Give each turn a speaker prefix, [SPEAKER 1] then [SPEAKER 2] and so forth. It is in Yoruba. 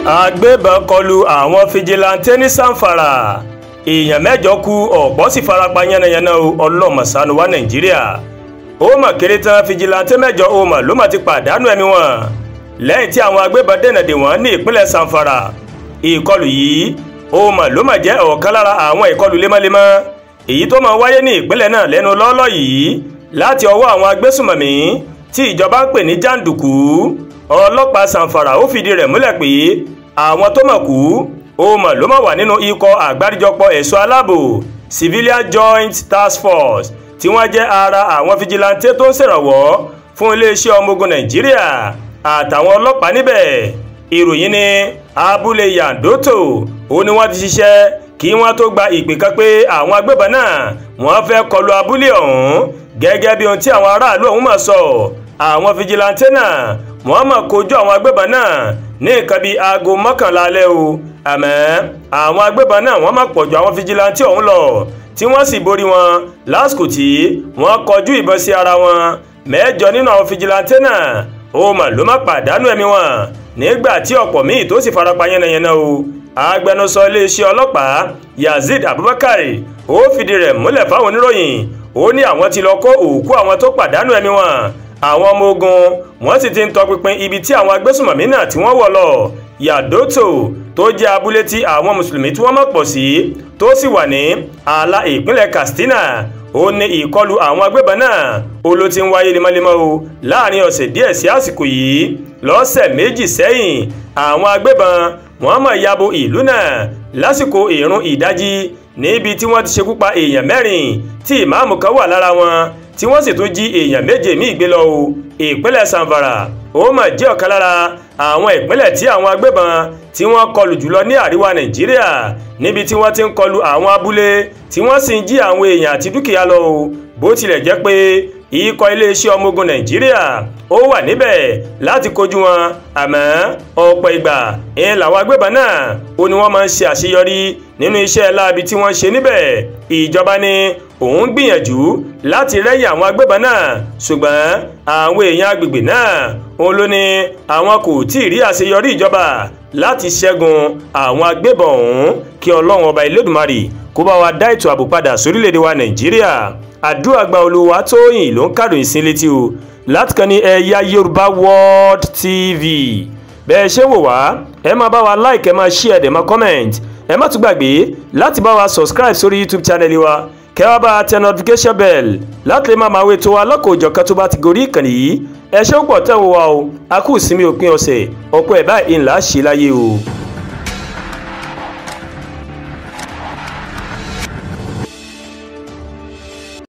[SPEAKER 1] Agbébọn kọlu àwọn fijilantẹ́ ní Zamfara, èèyàn 8 kú, ọ̀pọ̀ sì farapa yánnayànna o. Ọlọ́mọ̀sánú wa Nàìjíríà. Ó mà kéré tán fijilantẹ́ 8 ó mà ló mà ti pàdánù ẹ̀mí wọn lẹ́yìn tí àwọn agbébọn dènà dè wọ́n ní ìpínlẹ̀ Zamfara. Ìkọlù yìí ó mà ló mà jẹ́ ọ̀kan lára àwọn ìkọlù lemọ́lemọ́ èyí tó máa wáyé ní ìpínlẹ̀ náà lẹ́nu lọ́ọ́lọ́ yìí láti ọwọ́ àwọn agbésùmọ̀mí tí ìjọba ń pè ní jàǹdùkú. Ọlọ́pàá Zamfara ó fìdí rẹ̀ múlẹ̀ pé àwọn tó mọ̀ kú ó mọ̀ ló mọ̀ wà nínú ikọ̀ àgbáríjọpọ̀ ẹ̀ṣọ́ aláàbò Civilian Joint Task Force tí wọ́n jẹ́ ara àwọn fijilantẹ́ tó ń ṣèrànwọ́ fún iléeṣẹ́ ọmọ ogun Nàìjíríà àtàwọn ọlọ́pàá níbẹ̀. Ìròyìn ní abúlé Yandoto ó ní wọ́n ti ṣiṣẹ́ kí wọ́n tó gba ìpè kan pé àwọn agbébọn náà wọ́n fẹ́ kọlu abúlé ọ̀hún gẹ́gẹ́ bí ohun tí àwọn aráàlú ọ̀hún mọ̀ sọ. Àwọn fijilantẹ́ náà wọ́n mọ̀ kojú àwọn agbébọn náà ní nǹkan bíi aago 11 alẹ́ o. Àmọ́ àwọn agbébọn náà wọ́n mọ̀ pọ̀jù àwọn fijilantẹ́ ọ̀hún lọ tí wọ́n sì borí wọn lásìkò tí wọ́n kọjú ìbọn sí ara wọn. 8 nínú àwọn fijilantẹ́ náà ó mà ló má pàdánù ẹ̀mí wọn nígbà tí ọ̀pọ̀ míì tó sì farapa yánnayànna o. Agbẹnusọ iléeṣẹ́ ọlọ́pàá Yazid Abubakar ó fìdí rẹ̀ múlẹ̀ fáwọn oníròyìn. Ó ní àwọn ti lọ kó òkú àwọn tó pàdánù ẹ̀mí wọn. Àwọn ọmọ ogun wọ́n sì ti ń tọpinpin ibi tí àwọn agbésùmọ̀mí náà tí wọ́n wọ̀ lọ. Yandoto tó jẹ́ abúlé tí àwọn mùsùlùmí tí wọ́n mọ̀ pọ̀ sí tó sì wà ní ààlà ìpínlẹ̀ Katsina ó ní ìkọlù àwọn agbébọn náà ó ló ti ń wáyé lemọ́lemọ́ o láàrin ọ̀sẹ̀ díẹ̀ sí àsìkò yìí. Lọ́sẹ̀ 2 sẹ́yìn àwọn agbébọn wọ́n mọ̀ yabo ìlú náà lásìkò ìrun ìdájí níbi tí wọ́n ti ṣekú pa èèyàn 4 tí ìmáàmù kan wà lára wọn tí wọ́n sì tún jí èèyàn 7 míì gbé lọ o. Ìpínlẹ̀ Zamfara ó mà jẹ́ ọ̀kan lára àwọn ìpínlẹ̀ tí àwọn agbébọn tí wọ́n kọlù jùlọ ní àríwá Nàìjíríà níbi tí wọ́n ti ń kọlù àwọn abúlé tí wọ́n sì ń jí àwọn èèyàn àti dúkìá lọ o. Bó tilẹ̀ jẹ́ pé ikọ̀ iléeṣẹ́ ọmọ ogun Nàìjíríà ó wà níbẹ̀ láti kojú wọn, àmọ́ ọ̀pọ̀ ìgbà ń làwọn agbébọn náà ó ní wọ́n máa ń ṣe àṣeyọrí nínú iṣẹ́ láabi tí wọ́n ṣe níbẹ̀. Ìjọba ní òun gbìyànjú láti rẹ́yìn àwọn agbébọn náà, ṣùgbọ́n àwọn èèyàn agbègbè náà òun ló ní àwọn kò tí ì rí àṣeyọrí ìjọba láti ṣẹ́gun àwọn agbébọn ọ̀hún. Kí Ọlọ́run ọba Elédùmarè kó bá wa dá ètò ààbò padà sórílẹ̀-èdè wa Nàìjíríà. Àdúrà gba Olúwatóyìn ló ń kàròyìn sí létí o láti kàn ní Ẹ̀yà Yorùbá World TV. Bẹ́ẹ̀ ṣe wò wá, ẹ máa bá wa like, ẹ máa share, ẹ máa comment, ẹ má tún gbàgbé láti bá wa subscribe sórí YouTube channel wa, kẹ́ wá bá a tẹ notification bell láti lè máa wé tó wa lọ́kọ̀ọ́jọ̀kan tó bá ti gorí ìkànnì yìí. Ẹ ṣé púpọ̀ tẹ́ wò wá o, a kú ìsinmi òpin ọ̀sẹ̀, ọ̀pọ̀ ẹ̀ báyìí ńlá ṣe láyé o.